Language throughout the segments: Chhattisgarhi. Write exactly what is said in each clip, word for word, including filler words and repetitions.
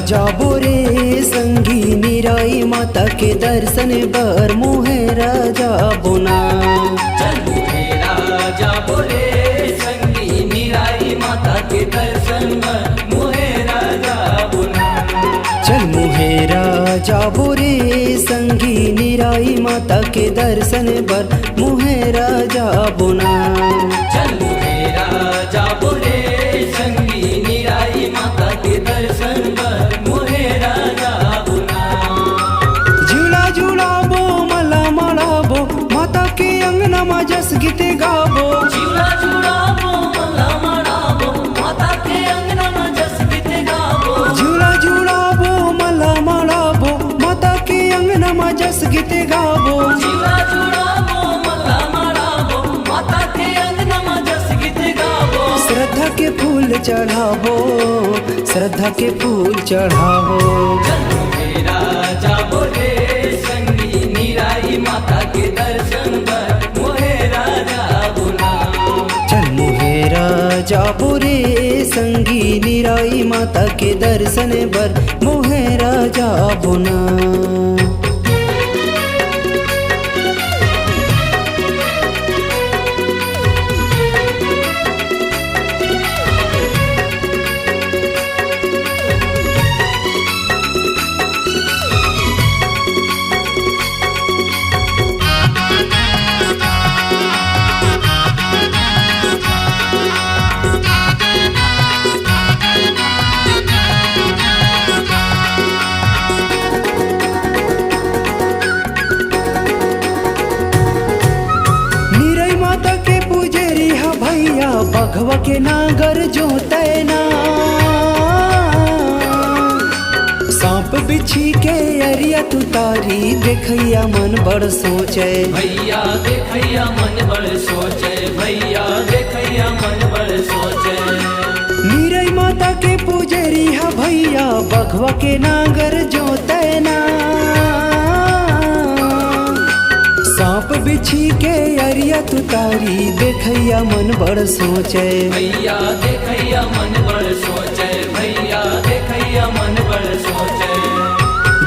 जाबो रे संगी निराई माता के दर्शन बर मोहेरा जाबो ना। चल मोहेरा जाबो रे संगी निराई माता के दर्शन बर मोहेरा जाबो ना। चल मोहेरा जाबो रे संगी निराई माता के दर्शन बर मोहेरा जाबो ना। चल मोहेरा जाबो रे संगी निराई माता के दर्शन बर मोहेरा जाबो ना। झूला झुलाबो मला मड़ाबो माता के अंगना मा जस गीत गाबो। झूला झुलाबो मला मड़ाबो माता के अंगना मा जस गीत गाबो। झूला झुलाबो मला मड़ाबो माता के अंगना मा जस गीत गाबो। झूला झुलाबो मला मड़ाबो माता के अंगना मा जस गीत गाबो। श्रद्धा के फूल चढ़ाबो, श्रद्धा के फूल चढ़ाबो। चल मोहेरा जाबो रे संगी निराई माता के दर्शन बर मोहेरा जाबो ना। चल मोहेरा जाबो रे संगी निराई माता के दर्शन बर मोहेरा जाबो ना। निरई माता के पुजेरी हा भैया, बघवा के नांगर जोतय ना। सांप बिच्छी के अरिया तुतारी, देखइया मन बड़ सोचय। भैया देखइया मन बड़ सोचय, भैया देखइया मन बड़ सोचय। निरई माता के पुजेरी हा भैया, बघवा के नांगर जोतय ना। सांप बिच्छी के अरिया तुतारी, देखइया मन बड़ सोचय। भैया देखइया मन बड़ सोचय, भैया देखइया मन बड़ सोचय।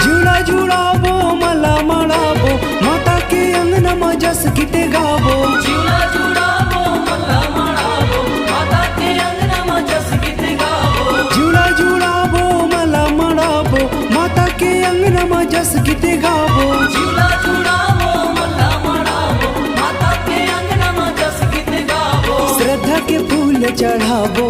जुड़ा जुड़ाबो मला मड़ाबो, माता के अंगना मा जस गीत गाबो। जुड़ा जुड़ाबो मला मड़ाबो, माता के अंगना मा जस गीत गाबो। जुड़ा जुड़ाबो मला मड़ाबो, माता के अंगना मा जस गीत गाबो। जुड़ा जुड़ाबो मला मड़ाबो, माता के अंगना मा जस गीत गाबो। श्रद्धा के फूल चढ़ाबो,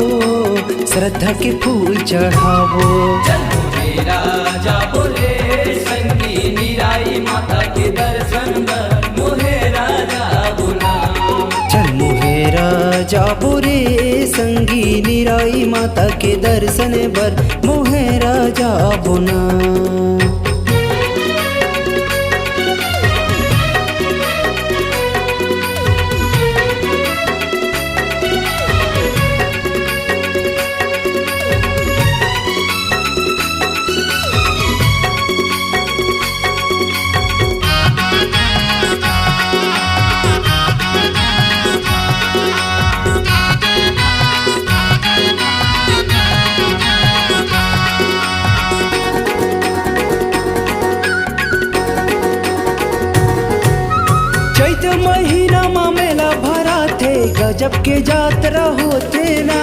श्रद्धा के फूल चढ़ाबो। चल मोहेरा जाबो रे संगी निराई माता के दर्शन बर मोहेरा जाबो ना। चल मोहेरा जाबो रे संगी निराई माता के दर्शन बर मोहेरा जाबो ना। चैत महीना म मेला भराथे, गजब के जात्रा होथे ना।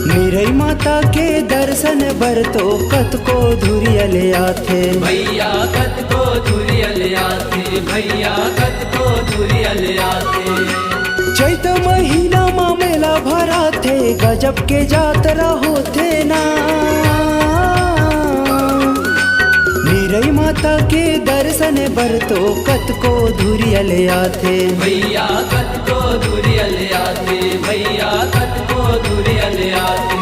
निरई माता के दर्शन बर तो कतको दुरिया ले आथे। भैया कतको दुरिया ले आथे, भैया कतको दुरिया ले आथे। चैत महीना म मेला भराथे, गजब के जात्रा होथे ना। निरई माता के दर्शन बर तो कतको दुरिया ले आथे। भैया कतको दुरिया ले आथे, भैया कतको दुरिया ले आथे।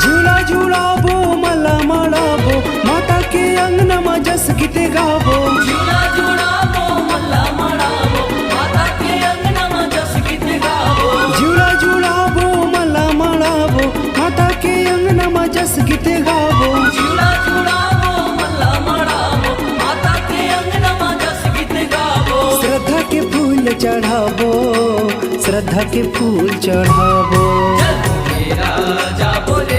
झूला झुलाबो, मला मड़ाबो, माता के अंगना म जस गीत गाबो। झूला झुलाबो, मला मड़ाबो, माता के अंगना म जस गीत गाबो। झूला झुलाबो, मला मड़ाबो, माता के अंगना म जस गीत गाबो। झूला झुलाबो, मला मड़ाबो, माता के अंगना म जस गीत गाबो। श्रद्धा के फूल चढ़ाबो, श्रद्धा के फूल चढ़ाबो। चल मोहेरा जाबो रे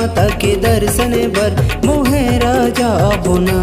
माता के दर्शन बर मोहरा जाबो ना।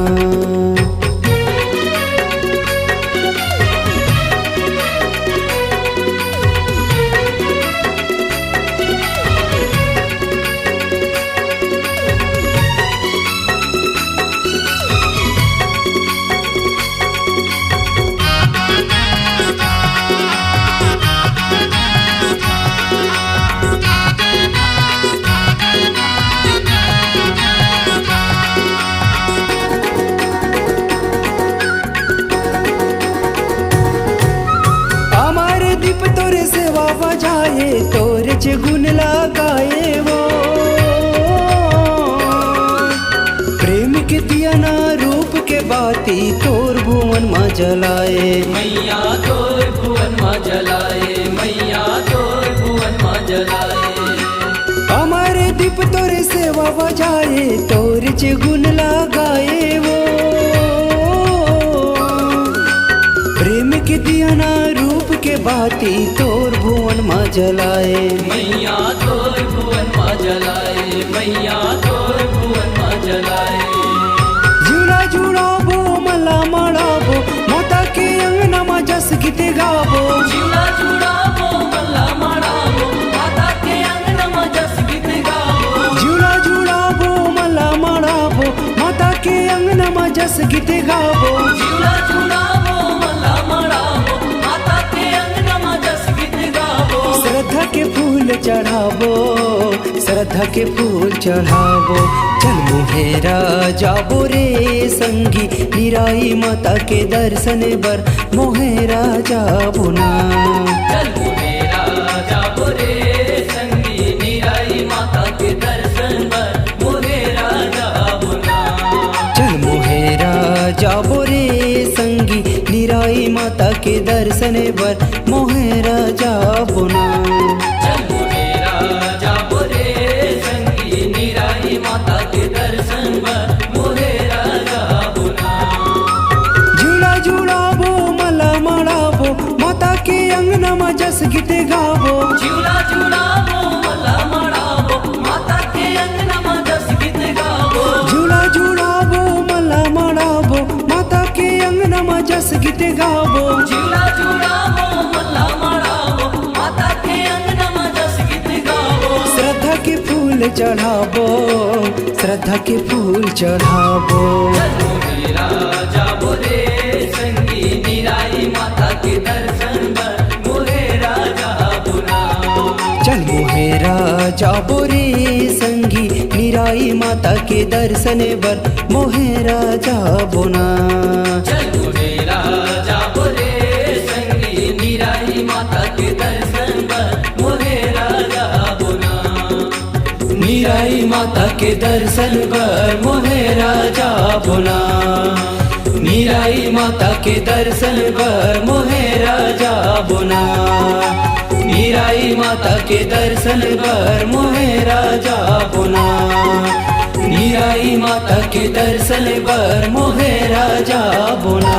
अमर दीप तोर सेवा बजाए, तोर च गुण लगाए वो। प्रेम के दिया ना रूप के बाती, तोर भुवन मा जलाए। मैया तोर भुवन मा जलाए, मैया तोर भुवन मा जलाए। अमर दीप तोर सेवा बजाए, तोर च गुण लगाए वो। प्रेम के दिया ना रूप के बाती, तोर भुवन मा जलाए। मैया तोर भुवन मा जलाए, मैया तोर भुवन मा जलाए। जुड़ा जुड़ाबो मल्ला मड़ाबो, माता के अंगना मा जस गीत गाबो। जुड़ा जुड़ाबो मल्ला मड़ाबो, माता के अंगना मा जस गीत गाबो। जुड़ा जुड़ाबो मल्ला मड़ाबो, माता के अंगना मा जस गीत गाबो। जुड़ा जुड़ाबो मल्ला मड़ाबो, माता के अंगना मा जस गीत गाबो। श्रद्धा के फूल चढ़ाबो, श्रद्धा के फूल चढ़ाबो। चल मोहरा जाबो रे संगी, निराई माता के दर्शन बर मोहरा जाबो ना। चल मोहरा जाबो रे संगी, निराई माता के दर्शन बर मोहरा जाबो ना। चल मोहरा जाबो रे संगी, निराई माता के दर्शन बर मोहरा जाबो ना। चल मोहरा जाबो रे संगी, निराई माता के दर्शन बर मोहरा जाबो ना। जुड़ा जुड़ाबो मल्ला मड़ाबो, माता के अंगना मा जस गीत गाबो। जुड़ा जुड़ाबो मल्ला मड़ाबो, माता के अंगना मा जस गीत गाबो। जुड़ा जुड़ाबो मल्ला मड़ाबो, माता के अंगना मा जस गीत गाबो। जुड़ा जुड़ाबो मल्ला मड़ाबो, माता के अंगना मा जस गीत गाबो। श्रद्धा के फूल चढ़ाबो, श्रद्धा के फूल चढ़ाबो। चल मोहरा जाबो रे संगी, निराई माता के दर्शन बर मोहरा जाबो ना। चल मोहरा जाबो रे संगी, निराई माता के दर्शन बर मोहरा जाबो ना। चल मोहरा जाबो रे संगी, निराई माता के दर्शन बर मोहरा जाबो ना। निराई माता के दर्शन बर मोहरा जाबो ना। निराई माता के दर्शन बर मोहरा जाबो ना। निराई माता के दर्शन बर मोहरा जाबो ना। निराई माता के दर्शन बर मोहरा जाबो ना।